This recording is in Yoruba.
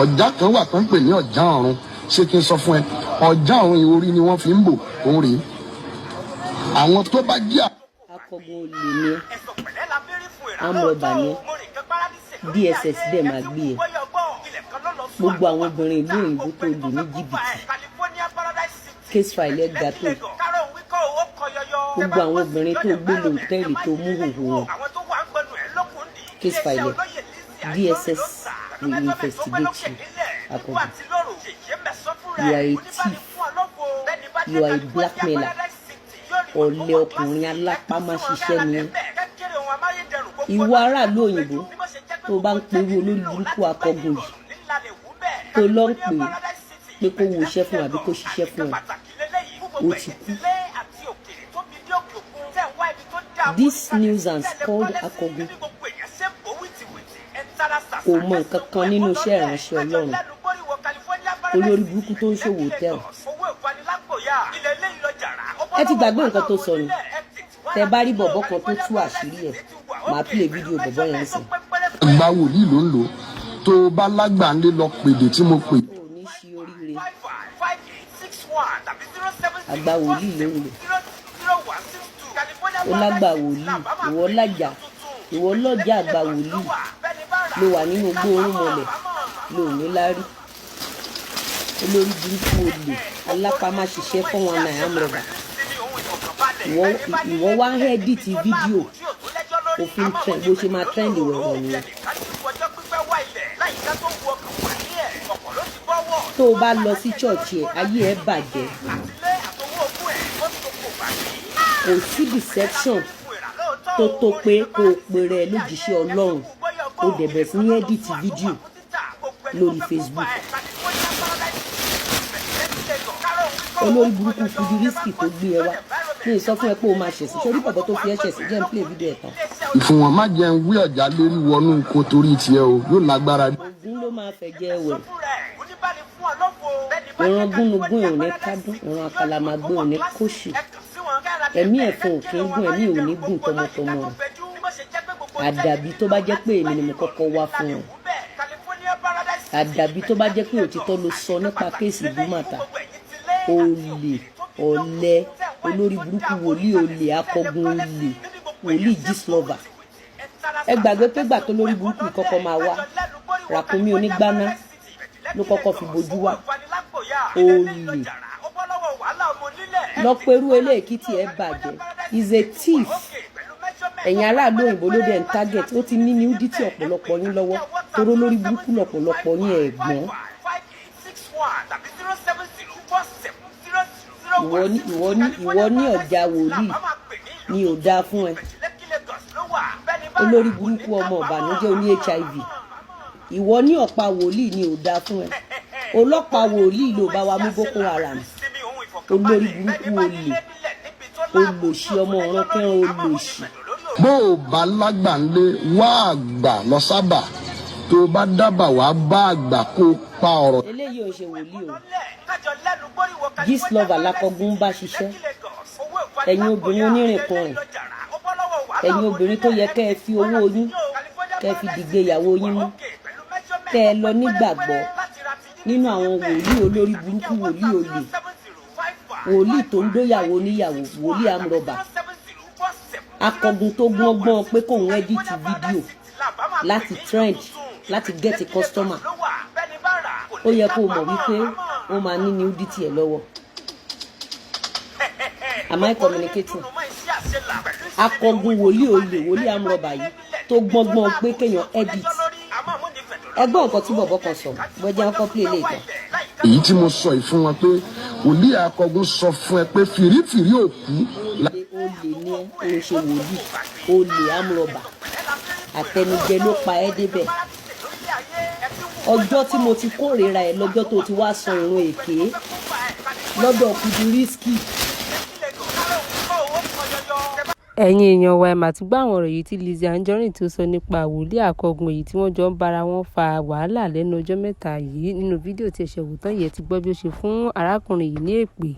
Ọ̀já kan wà tó ń pè ní ọ̀já ọ̀run. Ṣé kí n sọ fún ẹ, ọ̀já ọ̀run yìí, orí ni wọ́n fi ń bò. Òun rèé, àwọn tó bá jí Akọgun olè ni ẹ, amrọ̀bà ni ẹ. DSS dẹ̀ máa gbé ẹ. Gbogbo àwọn obìnrin ìlú òyìnbó tó lù ní jìbìtì, case file ẹ ga tó. Gbogbo àwọn obìnrin tó gbé lọ hotel, tó mú hòhò wọn, case file ẹ, DSS will investigate you. Akọgun, you are a thief, you are a blackmailer. Ọ̀lẹ ọkùnrin alápámáṣiṣẹ́ ni ẹ́. Ìwọ aráàlú òyìnbó tó bá ń perú olórí burúkú akọgun yìí, tó lọ ń pè é pé kó wo iṣẹ́ fún àbí kó ṣiṣẹ́ fún ẹ, ó ti kú. This nuisance called Akọgun kò mọ nǹkan kan nínú iṣẹ́ ìránṣẹ́ Ọlọ́run. Olórí burúkú tó ń ṣòwò hotel, ẹ ti gbàgbé nǹkan tó sọ ni. Tẹ bá rí bọ̀bọ̀ kan tó tú àṣírí ẹ̀, màá play fídíò bọ̀bọ̀ yẹn sìn. Àgbà wòlíì ló ń lò. Tó o bá lágbà ń lé lọ pèdè tí mo pè. Ò ní ṣe oríire. Àgbà wòlíì ló ń lò. Ó lágbà wòlíì, ìwọ lájà, ìwọ lọ́jà. Àgbà wòlíì ló wà nínú gbóòórùn mọ́lẹ̀ ló ní lárí. Olórí burúkú olè alápámáṣiṣẹ́, 419, amrọ̀bà. Ìwọ wá ń edit fídíò òfin trend. Bó ṣe máa trend wẹ̀wẹ̀ nìyẹn. Tó o bá lọ sí church ẹ̀, ayé ẹ̀ bàjẹ́. Kò sí deception tó tó pé kó o pèrè ẹ lójíṣẹ́ Ọlọ́run, ó dẹ̀ bẹ̀rẹ̀ sí ní edit fídíò lórí Facebook. Olórí burúkú Fudirisky tó gbé ẹ wá ní ìsọ fún ẹ pé o máa ṣẹ̀sìn sórí bọ̀bọ̀ tó fi ẹ́ ṣẹ̀sìn. Jẹ́ n play fídíò ẹ̀ tán. Ìfún wọn má jẹun wí ọ̀já lérí wọnú oko torí tiẹ̀ o, yóò lágbára. Ògún ló máa fẹ̀jẹ̀ wẹ̀. Ìran gúnugún ò ní kádùn, ìran àkàlàmàgbé ò ní kóṣì, ẹ̀mí ẹ̀fọn ò kí ń gùn, ẹ̀mí ò ní gùn tọmọtọmọ rẹ̀. Àdàbí tó bá jẹ́ pé èmi ni mo kọ́kọ́ wá fún ọ. Àdàbí tó bá jẹ́ pé òtítọ́ ló sọ nípa case Ìdúmàtà. Olè, ọ̀lẹ, olórí burúkú, wòlíì olè, akọgun olè, wòlíì gíslọ́và. Ẹ gbàgbé pé gbà tó lórí burúkú kọ́kọ́ máa wá, ràkúnmí onígbáná ló kọ́kọ́ fi bojú wá. Olè lọ́pẹ̀rú eléèkìtì ẹ̀ bàjẹ́, is a thief. Ẹ̀yin aráàlú òyìnbó ló dẹ̀ ń target. Ó ti ní nudity ọ̀pọ̀lọpọ̀ yín lọ́wọ́, toró lórí burúkú lọ̀pọ̀lọpọ̀ yín, ẹ̀ gbọ́n. Ìwọ ní ọ̀já wòlíì ni ò dáa fún ẹ. Olórí burúkú, ọmọ ìbànújẹ́, oní HIV. Ìwọ ní ọ̀pá wòlíì ni ò dáa fún ẹ. Ọlọ́pàá wòlíì ló bá wa mú Boko Haram. Olórí burúkú, olè, olòṣì, ọmọ ọ̀ràn kẹrin, olòṣì. Bó o bá lágbà ń lé wá, àgbà lọ sábà. Tó o bá dábàá, wá bá àgbà kó o pa ọ̀rọ̀. Eléyìí ò ṣe wòlíì o. Gistlover lakọgun ń bá ṣiṣẹ́. Ẹ̀yin obìnrin onírìnkùnrin, ẹ̀yin obìnrin tó yẹ kẹ́ ẹ fi owó yín, kẹ́ ẹ fi dìgbéyàwó yín mú, kẹ́ ẹ lọ nígbàgbọ́ nínú àwọn wòlíì olórí burúkú, wòlíì olè, wòlíì tó ń dóyàwó oníyàwó, wòlíì amrọ̀bà, akọgun tó gbọ́ngbọ́n pé kóun edit fídíò láti trend, láti get a customer. Ó yẹ kó o mọ̀ wípé ó máa ní nudity ẹ̀ lọ́wọ́. Am I communicating? Akọgun, wòlíì olè, wòlíì amrọ̀bà yìí tó gbọ́ngbọ́n pé kéèyàn edit. Ẹgbọ́n nǹkan tí bọ̀bọ̀ kan sọ, gbọ́dọ̀ ọkọ̀ play lè tán. Èyí tí mo sọ yìí fún wọn pé wòlíì akọgun sọ fún ẹ pé fìrífìrí òkú. Olè ní ẹ, ó ṣe wòlíì olè, amrọ̀bà, àtẹnujẹ ló pa ẹ́ débẹ̀. Ọjọ́ tí mo ti kórìíra ẹ lọ́jọ́ tó ti wá san ìrun èké lọ́dọ̀ Kudirisky. Ẹ̀yin èèyàn wa, ẹ mà ti gbọ́ àwọn ọ̀rọ̀ yìí tí Lizzy Anjorin tó sọ nípa wòlíì akọgun èyí tí wọ́n jọ ń bára wọn fa wàhálà lẹ́nu ọjọ́ mẹ́ta yìí. Nínú fídíò tí ẹ ṣẹ̀ wò tán yìí, ẹ ti gbọ́ bí ó ṣe fún arákùnrin yìí ní èpè.